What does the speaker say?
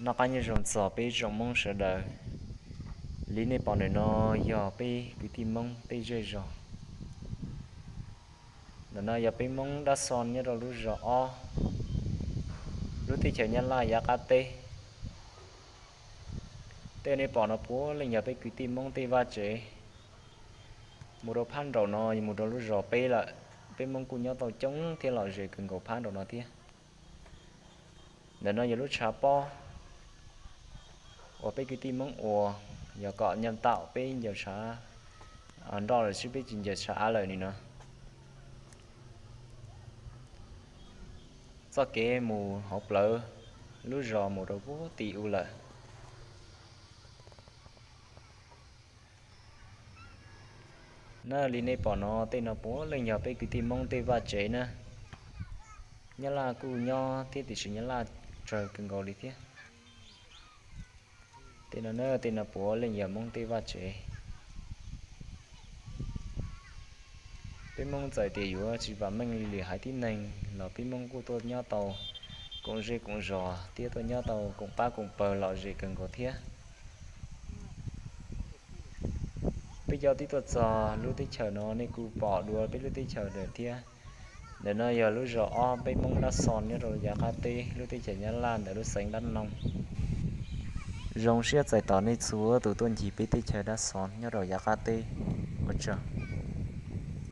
Noj qab nyob zoo txog peb tsoom Hmoob sawv daws. Li nej pom ntawm no yog peb kwv tij Hmoob tej zej zog. Ntawm no yog peb Hmoob dab xo nyob rau lub zos ob, lub teb chaws Nyab Laj yav qab teb. Tej nej pom no puav leej yog peb kwv tij Hmoob tej vaj tsev. Mus rau phab nraum no mus rau lub zos peb lawm, peb Hmoob kuj nyob tau coob thiab lom zem kawg nkaus phab nraum no thiab. Ntawm no yog lub tshav pob uas peb kwv tij Hmoob ua, yog kom nyaj tau peb ncaws tshav nroj lawm, tsis peb tsis ncaws tshav av lawm ni no. Txoj kev mus hauv plawv lub zos mus rau puag tim u lawm. Na li nej pom no tej no puav leej yog peb kwv tij Hmoob tej vaj tsev na. Nyab Laj kuj nyob thiab tiam sis Nyab Laj tsawg kawg nkaus li thiab. Tej no na, tej no puav leej yog Hmoob tej vaj tsev. Peb Hmoob txawm tias yuav tsis vam meej li lwm haiv tib neeg los peb Hmoob kuj tuaj nyob tau koom zej koom zos thiab tuaj nyob tau koom pab koom pawg lom zem kawg nkaus thiab. Peb cov tib tuaj txog lub teb chaws no nej kuj pom dua peb lub teb chaws lawm thiab. Ntawm no yog lub zos ob peb Hmoob dab xo nyob rau yav qab teb lub teb chaws Nyab Laj ntawm lub xeev Dab Noo. Zoo siab txais tos nej txhua tus tuaj ncig peb teb chaws dab xo nyob rau yav qab teb. Ua tsaug.